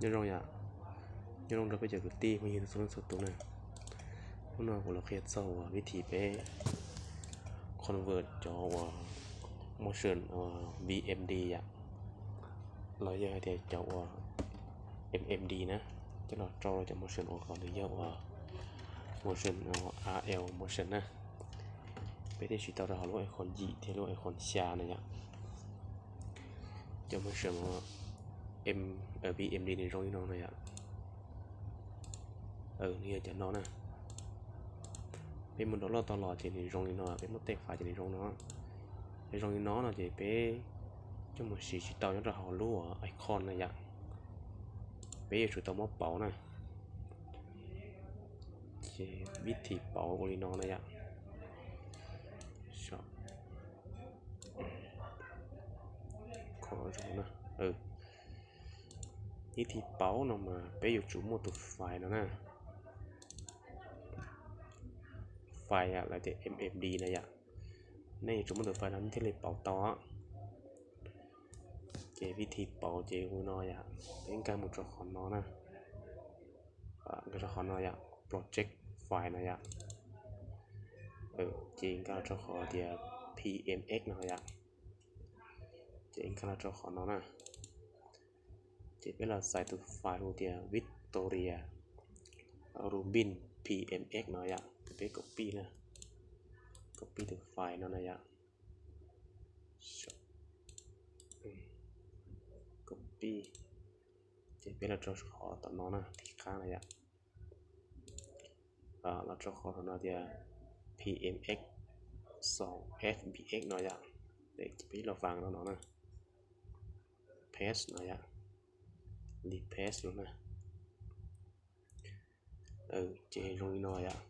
Nyob zoo yom, nyob zoo rau peb cov kwv tij phooj ywg txhua leej txhua tus na. Hnub no kuv los qhia txog uas vib thim peb convert cov uas motion uas V M D yom, los yog hais tias cov uas M M D na, coj los rau cov motion uas kom nws yog uas motion R L motion na. Peb thiaj siv tau rau hauv lub iClone yim thiab lub iClone xya na yom. Cov motion uas M, V M D nws zoo li no na yom. Nws yog cov no na. Peb mus download tau los ces nws zoo li no, peb muab tej file ces nws zoo no. Es zoo li no no ces peb coj mus siv tsis tau nyob rau hauv lub iClone na yom. Peb yuav tsum tau muab pauv na. Ces vib thim pauv ua li no na yom. Vib thim pauv no mas peb yuav tsum muaj tus file no na. File lawv tias M M D na yom. Nej yuav tsum muaj tus file no nej thiaj li pauv tau. Ces vib thim pauv ces ua no yom, peb nkag mus rau qhov no na. Nkag rau qhov no yom, project file no yom. Ces nkag los rau qhov tias P M X no yom. Ces nkag los rau qhov no na. Ces peb los xaiv tus file hu tias Victoria Rubin P M X no yom, ces peb copy na. Copy tus file no na yom. Copy. Ces peb los rau qhov tom no na, thib qab na yom. Los rau qhov no tias P M X xoo F B X no yom. Ces peb los vas no no na. Paste no yom. Repaste no na. Ces zoo li no yom.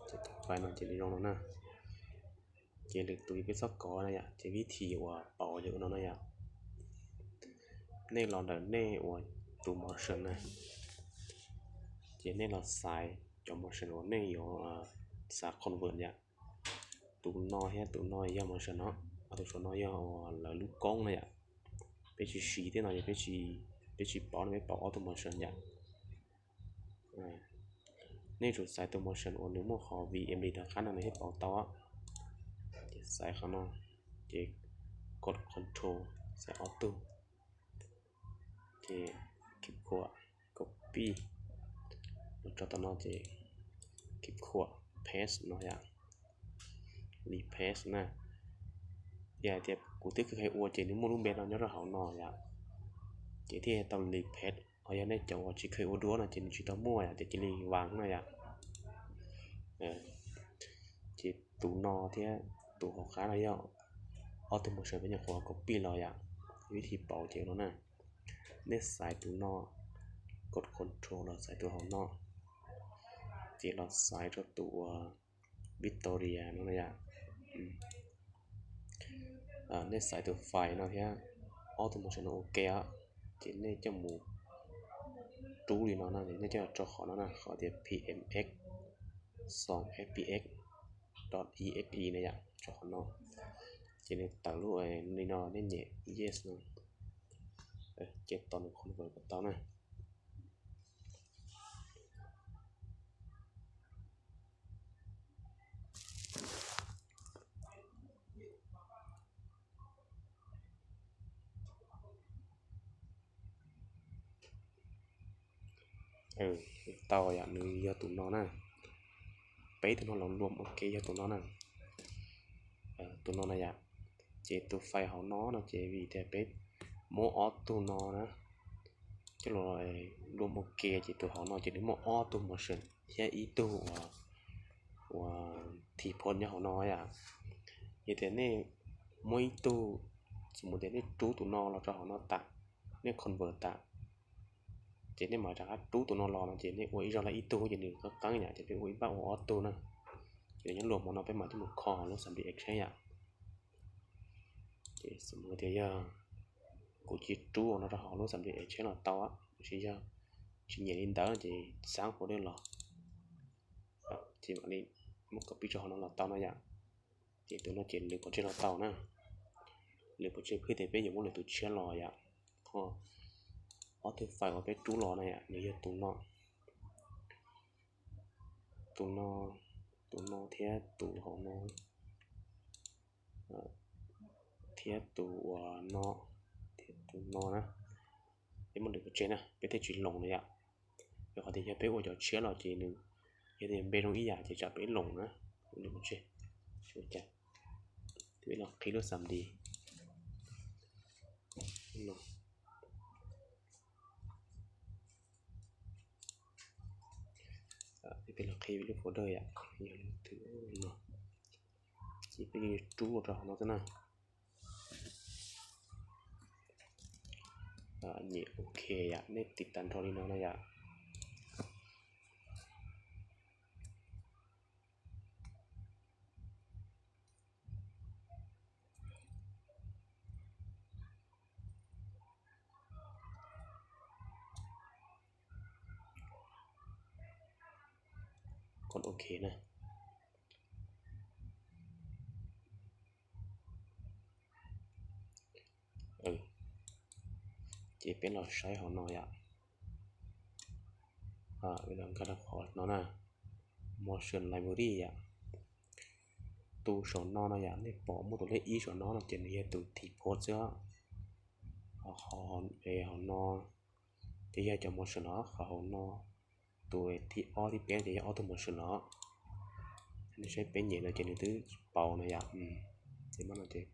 Ces tus file no ces nws zoo no na. Ces lwm tus peb txhob kov na yom, ces vib thim uas pauv yog ua no na yom. Nej los ntawm nej uas tus motion na, ces nej los xaiv cov motion uas nej yuav xav convert yom. Tus no thiab tus no yog motion no, ob tus saum no yog uas lawv lub koob na yom. Peb tsis siv tej no, peb tsis pauv no, peb pauv ob tug motion yom. Nej tsum xaiv tus motion uas nws muaj qhov V M D rov qab no nws thiaj pauv tau. Ces xaiv qhov no, ces kov control, xaiv ob tug, ces keep khuam, copy, mus tso tom no ces keep khuam, paste no yom, repaste na. Yog hais tias kuv twb kheev ua ces nws muaj lub npe no nyob rau hauv no yom, ces thiaj tau repaste. Ho yog nej cov uas tsis kheev ua dua no ces nws tsis tau muaj yom, ces cia li vas no yom. Ces tus no thiab tus hauv qab no yog ob tug motion peb nyuam qhuav copy los yom. Vib thim pauv ces no na, nej xaiv tus no, kov control los xaiv tus hauv no, ces los xaiv rau tus uas Victoria no na yom. Nej xaiv tus file no thiab ob tug motion no ua ke os, ces nej coj mus rub li no na, nej coj rau qhov no na, qhov tias P M X xoo F B X dot E X E na yom, rau qhov no. Ces nws tawm lub li no, nej nyem yes no, ces tos nws convert kom tau na. Tau yom, nws yog tus no na. Peb tus no los luam ua ke yog tus no na. Tus no na yom. Ces tus file hauv no no ces vim tias peb muab ob tug no na coj los luam ua ke ces tus hauv no ces nws muaj ob tug motion thiab ib tug uas, uas thim phom nyob hauv no yom. Yog tias nej muab ib tug, xws li tias nej rub tus no los rau hauv no tas, nej convert tas, ces nej mam rov qab rub tus no los no ces nej ua ib zaug li ib tug ces nws qeeb qeeb yom, ces peb ua ib pab ua ob tug na. Ces nws nyob luam hauv no peb mam coj mus kho lub xam li exchange yom. Ces xws li tias yog kuv cia li rub no rau hauv lub xam li exchange los tau, tiam sis yog tsis nyiam li ntawd ces xav puas dej los, ces mam li muab copy rau hauv no los tau no yom. Ces tus no ces lwv pov tseg los tau na. Lwv pov tseg phwj tias peb yuav muab lwm tus tshiab los yom. Ho Ob tug file uas peb rub los na yom, nws yog tus no, tus no, tus no thiab tus hauv no, thiab tus uas no, thiab tus no na. Peb muab lwm pov tseg na, peb thiaj tsis loos na yom. Yog qhov tias yog peb ua cov tshiab los ces nws, yog tias npe zoo ib yam ces tsam peb loos na. Lwm pov tseg, peb los qhib lub xam dis no. Peb los qhib lub folder yom, yog lub twg no, ces peb rub rau hauv no xwb na. Nyem ok yom, nej tiv tag nrho li no na yom. Kos ok na. Ces peb los saib hauv no yom. Peb los nkag rau qhov no na, Motion Library yom. Tus saum no no yom, nej pom muaj tus lej ib saum no no ces nws yog tus depot xwb. Ho qhov hauv no ces yog cov motion los, qhov hauv no tus thib ob thib peb ces yog ob tug motion los. Nej saib peb nyem no ces nws twb pauv no yom. Ces muab no ces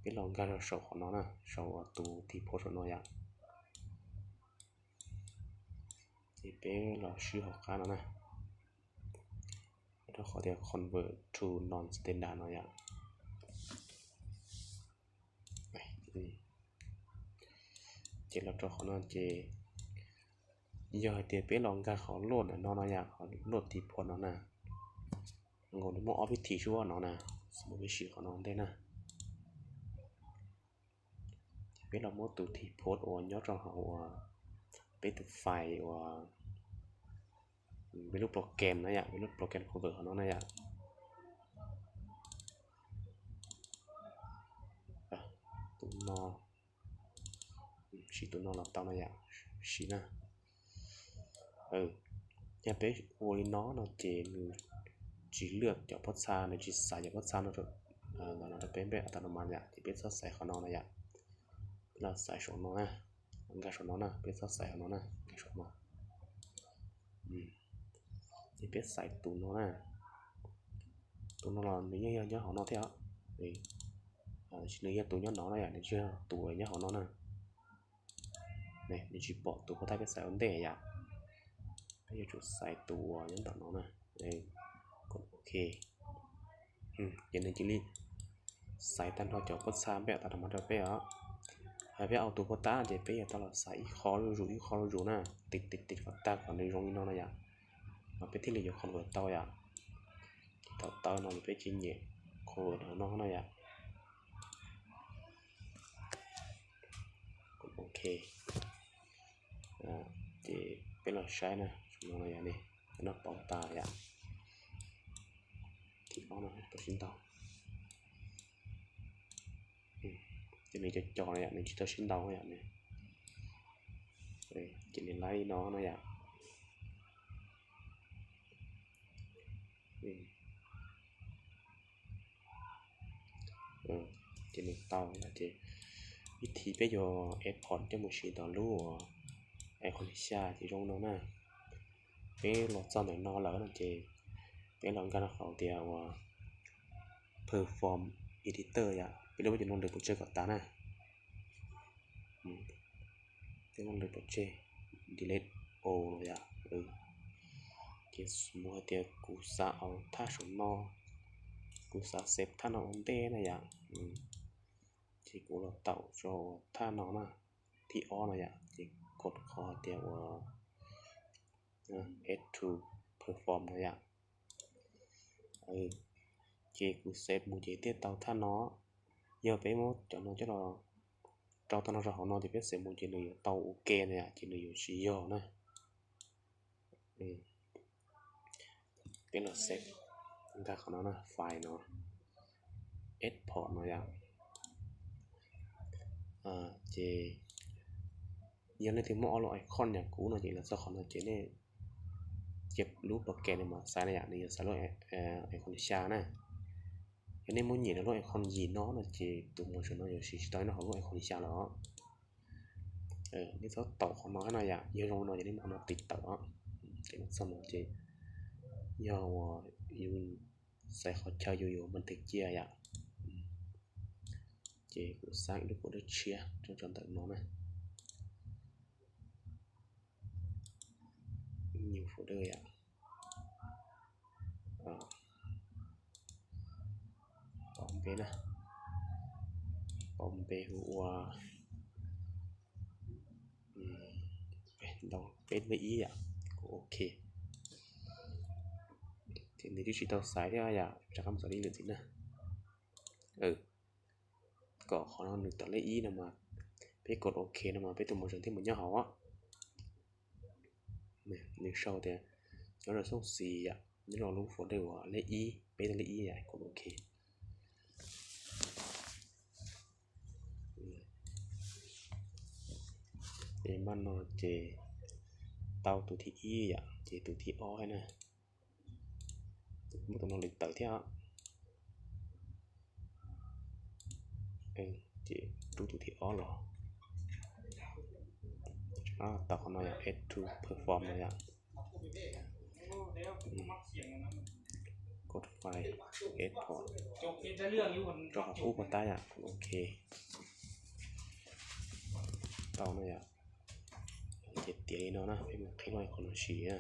peb los nkag rau saum qhov no na, saum tus depot saum no yom. Ces peb los swb hauv qab no na, rau qhov tias convert to non-standard no yom. Ces los rau qhov no ces yog hais tias peb los nkag qhov load no no yom, qhov load depot no na, nkaus nws muaj ob vib thim suab no na, xws li peb siv qhov no ua ntej na. Ces peb los muab tus depot uas nyob rau hauv uas peb tus file uas peb lub program na yom, peb lub program folder hauv no na yom. Tus no, siv tus no los tau no yom, siv na. Yog peb ua li no no ces nws tsis lwaj cov pob txha, nws tsis xaiv cov pob txha no rau peb npe a tas no mas yom, ces peb txhob xaiv qhov no no yom. Peb los xaiv saum no na, nkag saum no na, peb txhob xaiv qhov no na, nkag saum no. Ces peb xaiv tus no na. Tus no los nws yeej yog nyob hauv no thiab os. Tab sis nws yog tus nyob no na yom, nws tsis yog tus nyob hauv no na. Nws tsis pom tus pob txha peb xaiv ua ntej yom. Peb yuav tsum xaiv tus uas nyob ntawm no na. Kos ok. Ces nws cia li xaiv tag nrho cov pob txha npe a tas no mas rau peb os. Hais peb au tus pob txha ces peb yuav tau los xaiv ib qho zuj zus ib qho zuj zus na, tiv tiv tiv kom tag kom nws zoo li no na yom. Mas peb thiaj li yuav convert tau yom. Ces thaum tau no ces peb cia li nyem convert no no yom. Ok. Ces peb los saib na, no yom ne, no pauv tas yom. Thib ob no tau sib ntaus. Ces nws cov cov no yom, nws tsis tau sib ntaus yom ne. Ces nws laib li no no yom. Ces nws tau yom, ces ib thim peb yuav export coj mus siv ntawm lub uas iClone xya ces zoo no na. Peb los txog ntawm no lawm no ces peb los nkag rau qhov tias uas Perform Editor yom, peb lub peb cov no lwm pov tseg kom tas na. Peb muab lwm pov tseg, delete all no yom. Ces mus hais tias kuv xav au thaj saum no, kuv xav save thaj no ua ntej na yom. Ces kuv los tau rau thaj no na, thib ob no yom, ces kos qhov hais tias uas add to perform no yom. Ces kuv save mus ces thiaj tau thaj no. Yog peb muab cov no coj los rau tau no rau hauv no ces peb save mus ces nws yuav tau ua ke na yom, ces nws yuav tsis yog na. Peb los save, nkag qhov no na, file no, export no yom. Ces Yog leej twg muaj ob lub icon yam kuv no ces los txog qhov no ces nej cia lub program no mas xaiv na yom, nws yuav xaiv lub icon xya na. Yog nej muab nyem rau lub icon yim no no ces tus motion no yuav siv tsis tau nyob hauv lub icon xya lawm os. Nej txhob taus qhov no no yom, yog zoo no ces nej mam no tiv tawm os. Ces los txog no ces yog uas yus xaiv qhov chaw yus yuav mas tig cia yom. Ces kuv xaiv ib lub folder tshiab rau ntawm no na. New folder yom. Pauv npe na, pauv npe hu ua ntau peb lej ib yom, kuv ok. Ces nws twb tsis tau xaiv thiab yom, rov qab mus xaiv lej lwm ntxiv na. Kom qhov no nws tawm lej ib no mas peb kos ok no mas peb tus motion thiaj mus nyob hauv. Nws sau tias nyob rau xoob xis yom, nyob rau lub folder uas lej ib, peb lej ib yom, kos ok. Ces mas no ces tau tus thib ib yom, ces tus thib ob na, muab tus no lwm tawm thiab. Ces rub tus thib ob los, tau qhov no yog add to perform no yom. Code file export rau qhov qub pab tab yom, ok. Tau no yom. Ces tiav li no na, peb mus qhib lub icon no siv na.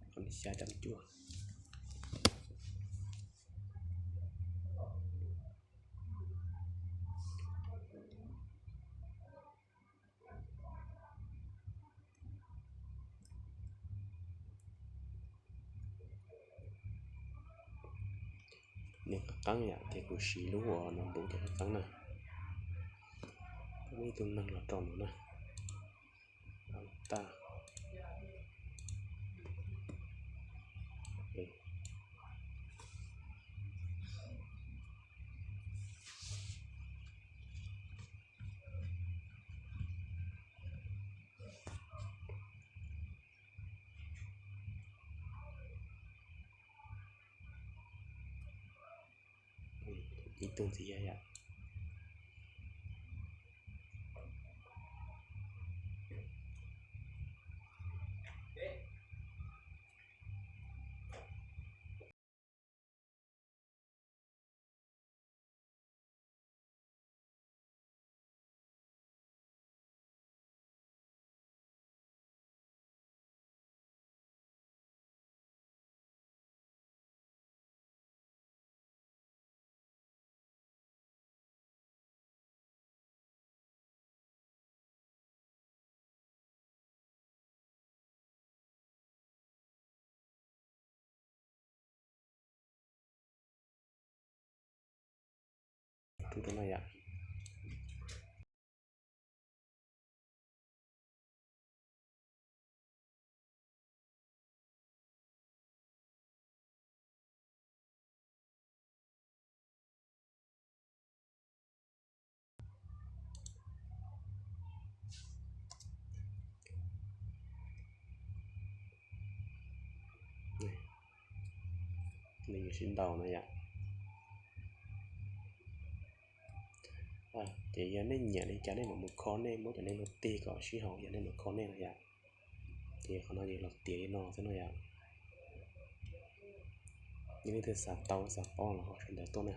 Icon xya cam cuaj. Nws qab qeeb yom, ces kuv siv lub uas no npum ces qab qeeb na. Muaj ib tug neeg los rau no na. Tag. Ib tug ntxiv yom. Rub rau no yom. Nws yuav sib ntaus no yom. Ces yog nej nyiam li cas nej mam mus kho, nej muab cov neeg no tig kom sib haum, yog nej mam kho nej no yom. Ces qhov no ces los tiav li no xwb no yom. Yog leej twg xav tau xav paub los ho sawv ntawd tuaj na.